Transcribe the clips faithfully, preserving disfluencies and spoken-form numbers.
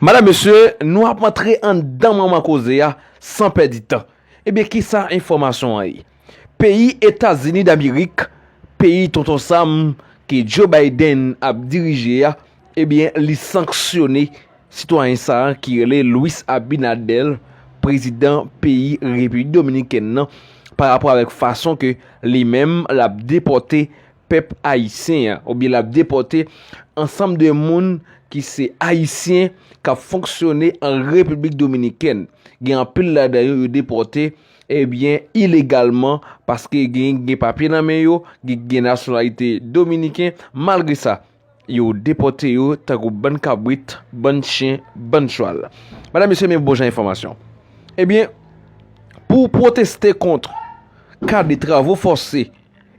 Madanm, mesye, nou ap antre anndan manman koze a san pèdi tan. Ebyen, kisa enfòmasyon an ye? Peyi Etazini Damerik, peyi Tonton Sam ke Joe Biden ap dirije a, ebyen, li sanksyone sitwayen sa a ki rele Luis Abinader, prezidan peyi Repiblik Dominikèn nan, pa rapò avèk fason ke li menm l ap depòte pèp ayisyen an, oubyen l ap depòte ansanm de moun ki se ayisyen k ap fonksyone an Repiblik Dominikèn. Gen anpil ladan yo, yo depòte, ebyen, ilegalman, paske gen, gen papye nan men yo, gen, gen nasyonalite dominiken. Malgre sa, yo depòte yo tankou bann kabrit, bann chen, bann chwal. Madanm, mesye, men bon jan enfòmasyon. Ebyen, pou pwoteste kont ka de travo fòse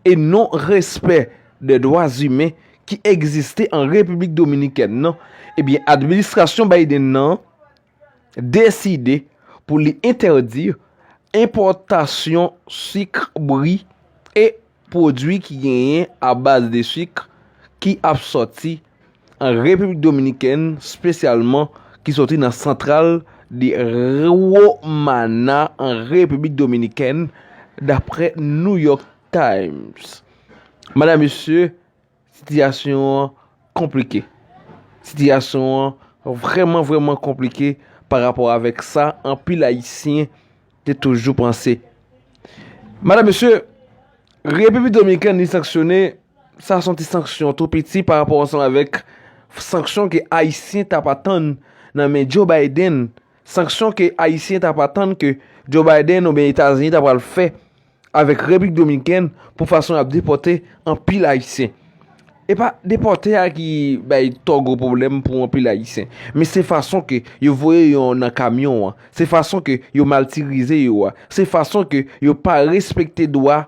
e non respè de dwa imen ki egziste an Repiblik Dominikèn nan, ebyen, administrasyon Biden nan deside pou li entèdi enpòtasyon sik, bri e pwodui ki genyen a baz de sik ki ap sòti an Repiblik Dominikèn, espesyalman ki sòti nan santral de Womana an Repiblik Dominikèn, daprè New York Times. Madanm, mesye, sitiyasyon an konplike. Sitiyasyon an vrèman, vrèman konplike pa rapò avèk sa anpil Ayisyen te toujou panse. Madanm, mesye, Repiblik Dominikèn li sanksyone, sa se yon ti sanksyon tou piti pa rapò ansanm avèk sanksyon ke Ayisyen t ap atann nan men Joe Biden, sanksyon ke Ayisyen t ap atann ke Joe Biden oubyen Etazini ta pral fè avèk Repiblik Dominikèn pou fason y ap depòte anpil Ayisyen. E pa depòte a ki bay twò gwo pwoblèm pou anpil Ayisyen, men se fason ke yo voye yo nan kamyon an, se fason ke yo matirize yo a, se fason ke yo pa respekte dwa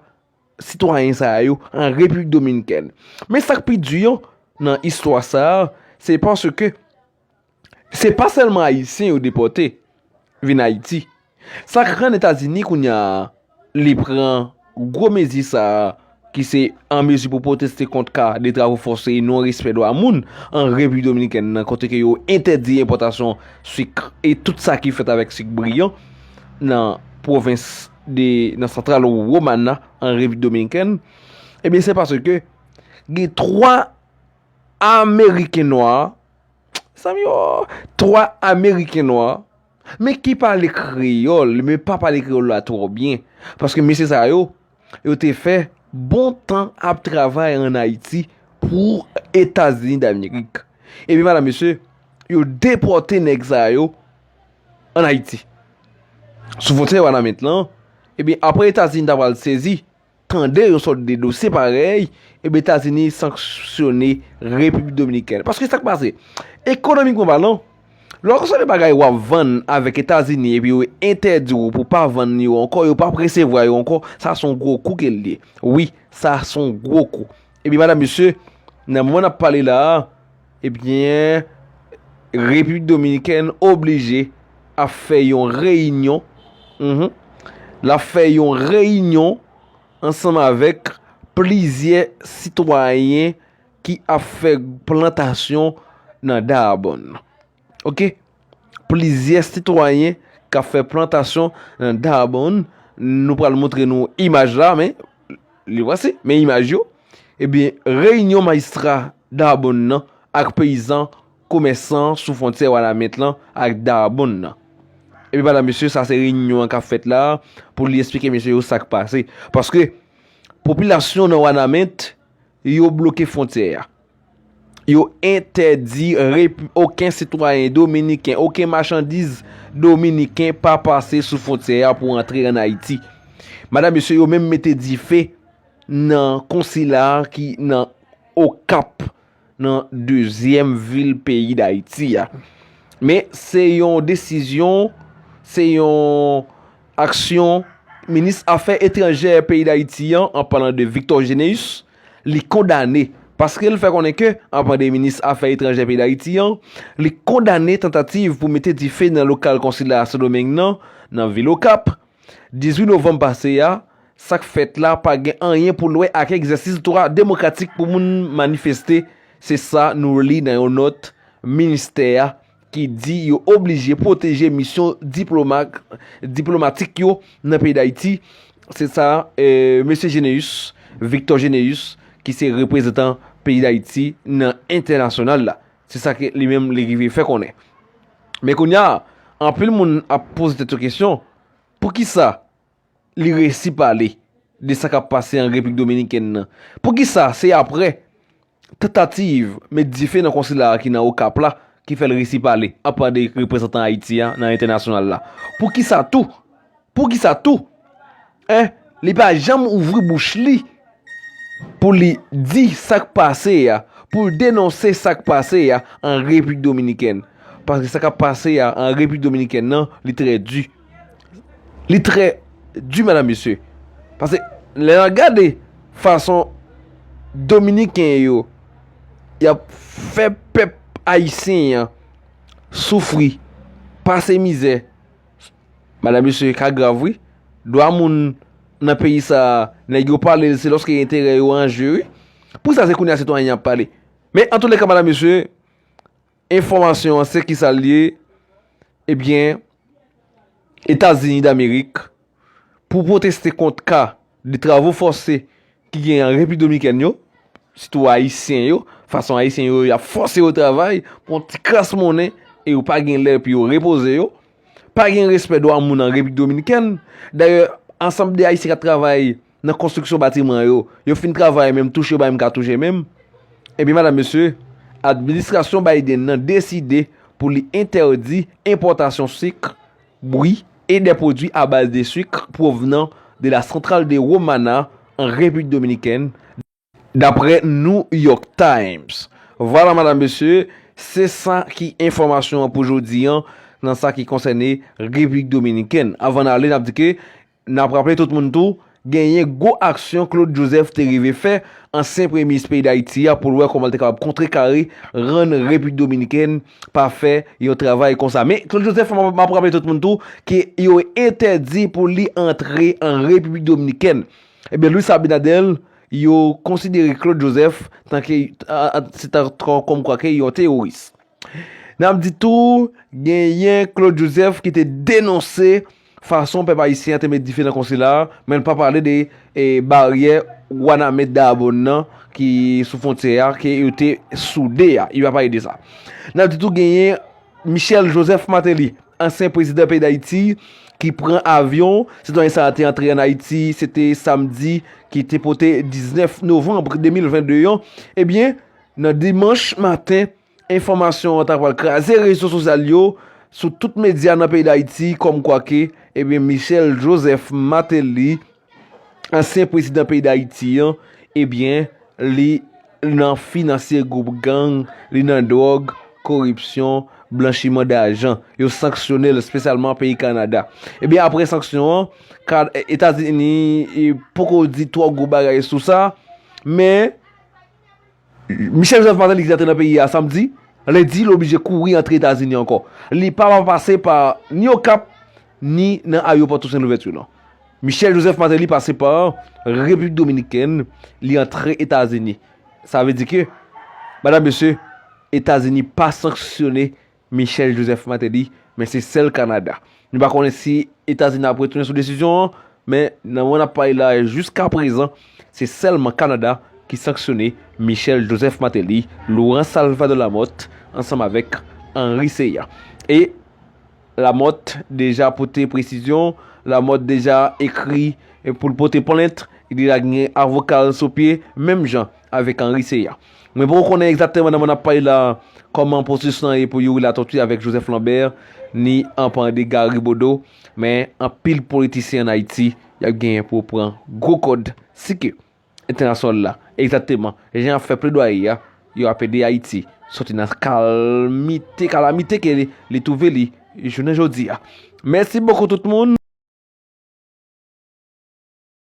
sitwayen sa yo an Repiblik Dominikèn. Men sa k pi di an nan istwa sa a, se paske se pa sèlman Ayisyen yo depòte vin Ayiti. Sa k rann Etazini kounye a li pran gwo mezi sa a, ki se an mezi pou pwoteste kont ka de travo fòse e non respè dwa moun an Repiblik Dominikèn nan, kote ke yo entèdi enpòtasyon sik e tout sa ki fèt avèk sik bri an nan pwovens de, nan santral Womana an Repiblik Dominikèn, ebyen, se paske gen twa Ameriken nwa, zanmi yo, twa Ameriken nwa, men ki pale kreyòl, men pa pale kreyòl la twò byen. Paske mesye sa yo, yo te fè bon tan ap travay ann Ayiti pou Etazini Damerik. Epi, madanm, mesye, yo depòte nèg sa yo ann Ayiti. Sou fwontyè Wanament lan, ebyen, apre Etazini ta pral sezi, tande yon sòt de dosye parèy, ebyen, Etazini sanksyone Repiblik Dominikèn. Paske sa k pase? Ekonomikman palan, lè w konsidere bagay w ap vann avèk Etazini epi yo entèdi w pou pa vann yo ankò, yo p ap resevwa yo ankò, sa se yon gwo kou ke l ye. Wi, sa se yon gwo kou. Ebyen, madanm, mesye, nan moman n ap pale la a, ebyen, Repiblik Dominikèn oblije ap fè yon reyinyon. Mhm. L ap fè yon reyinyon ansanm avèk plizyè sitwayen ki ap fè plantasyon nan Dahab. Oke? Plizyè sitwayen k ap fè plantasyon nan Dahab. Nou pral montre nou imaj la, men li vwasi, men imaj yo. Ebyen, reyinyon majistra Dahab nan ak peyizan komèsan sou fwontyè Wanament lan ak Dahab nan. Ebyen, madanm, mesye, sa se reyinyon an k ap fèt la pou li eksplike mesye yo sa k pase. Paske popilasyon nan Wanament, yo bloke fwontyè a. Yo entèdi rep-, okenn sitwayen dominiken, okenn machandiz dominiken pa pase sou fwontyè a pou antre ann Ayiti. Madanm, mesye, yo menm mete dife nan konsila a ki nan Okap, nan dezyèm vil peyi Dayiti a. Men se yon desizyon, se yon aksyon minis afè etranjè peyi Dayiti an, an palan de Victor Généus, li kondane, paske l fè konnen ke, an palan de minis afè etranjè peyi Dayiti an, li kondane tantativ pou mete dife nan lokal konsila Sendomeng nan, nan vil Okap. Dizuit novanm pase a, sa k fèt la pa gen anyen pou l wè ak egzèsis dwa demokratik pou moun manifeste, se sa nou li nan yon nòt ministè a ki di yo oblije pwoteje misyon diploma, diplomatik yo nan peyi Dayiti. Se sa, eh, mesye Généus, Victor Généus, ki se reprezantan peyi Dayiti nan entènasyonal la. Se sa ke li menm li rive fè konnen. Men kounye a, anpil moun ap poze tèt yo kesyon, poukisa li resi pale de sa k ap pase an Repiblik Dominikèn nan? Poukisa se apre tantativ met dife nan konsila a ki nan Okap la ki fè l resi pale anpè de reprezantan Ayiti a nan entènasyonal la? Poukisa tou? Poukisa tou? Hein? Li pa janm ouvri bouch li pou li di sa k pase a, pou l denonse sa k pase a an Repiblik Dominikèn. Paske sa k ap pase a an Repiblik Dominikèn nan, li trè di. Li trè di, medam, mesye. Paske lè n ap gade fason Dominiken yo y ap fè pèp ayisyen an soufri, pase mizè, medam, mesye, ka grav, wi. Dwa moun nan peyi sa a, nèg yo pale l, se lòske enterè yo an je, wi. Pou sa, se kounye a sitwayen an ap pale. Men, antouleka, medam, mesye, enfòmasyon an, se kisa l ye? Ebyen, Etazini Damerik, pou pwoteste kont ka de travo fòse ki gen an Repiblik Dominikèn yo, sitou Ayisyen yo, fason Ayisyen yo, y ap fòse yo travay pou yon ti kras monnen e yo pa gen lè pou yo repoze yo, pa gen respè dwa moun an Repiblik Dominikèn. Dayè, ansanm de Ayisyen k ap travay nan konstriksyon batiman yo, yo fin travay, menm touche yo pa menm ka touche menm. Ebyen, medam, mesye, administrasyon Biden nan deside pou li entèdi enpòtasyon sik, bri e de pwodui a baz de sik pwovnan de la Central de Romana an Repiblik Dominikèn, daprè New York Times. Vwala, medam, mesye, se sa ki enfòmasyon an pou jodi an nan sa ki konsène Repiblik Dominikèn. Anvan n ale, n ap di ke n ap raple tout moun tou, genyen gwo aksyon Claude Joseph te rive fè, ansyen premye minis peyi Dayiti a, pou l wè kòman l te kapab kontrekare, rann Repiblik Dominikèn pa fè yon travay konsa. Men Claude Joseph, m ap, m ap raple tout moun tou ke yo entèdi pou li antre an Repiblik Dominikèn. Ebyen, Luis Abinader, yo konsidere Claude Joseph tanke, a, a, se ta, kò-, kòmkwa ke yon teworis. N ap di tou, genyen Claude Joseph ki te denonse fason pèp ayisyen an te met dife nan konsila a, men l pa pale de, e, baryè Wanament Dayabonn nan ki sou fwontyè a, ke yo te soude a. Li pa pale de sa. N ap di tou, genyen Michel Joseph Martelly, ansyen prezidan peyi Dayiti, ki pran avyon. Sitwayen sa a te antre ann Ayiti, se te samdi ki te pote diznèf novanm de mil vennde an. Ebyen, nan dimanch maten, enfòmasyon an ta pral kraze rezo sosyal yo sou tout medya nan peyi Dayiti, kòmkwa ke, ebyen, Michel Joseph Martelly, ansyen prezidan peyi Dayiti an, ebyen, li nan finansye gwoup gang, li nan dwòg, koripsyon, blanchiman dajan. Yo sanksyone l espesyalman peyi Kanada. Ebyen, apre sanksyon an, Ka-, Etazini, e, poko di twò gwo bagay sou sa, men Michel Joseph Martelly ki te antre nan peyi a samdi, lendi, li oblije kouri antre Etazini ankò. Li pa pase pa ni Okap, ni nan ayewopò Toussaint Louverture lan. Michel Joseph Martelly pase pa Repiblik Dominikèn, li antre Etazini. Sa vle di ke, medam, mesye, Etazini pa sanksyone Michel Joseph Martelly, men se sèl Kanada. Nou pa konnen si Etazini ap retounen sou desizyon an, men nan moman n ap pale la, jiska prezan, se sèlman Kanada ki sanksyone Michel Joseph Martelly, Laurent Salvador Lamothe, ansanm avèk Henri Ceya. E Lamothe deja pote presizyon, Lamothe deja ekri pou l pote plent, li deja gen avoka l sou pye, menm jan avèk Henri Ceya. Mwen poko konnen egzakteman nan moman n ap pale la kòman pwosesis lan ye pou Youri Latortue avèk Joseph Lambert, ni anpè de Gary Bodeau, men anpil politisyen ann Ayiti, y ap genyen pou pran gwo kòd si ke entènasyonal la, egzakteman, jan y ap fè pledwaye a, yo ap ede Ayiti soti nan kalamite, kalamite ke li, li twouve li jounen jodi a. Mèsi bokou tout moun.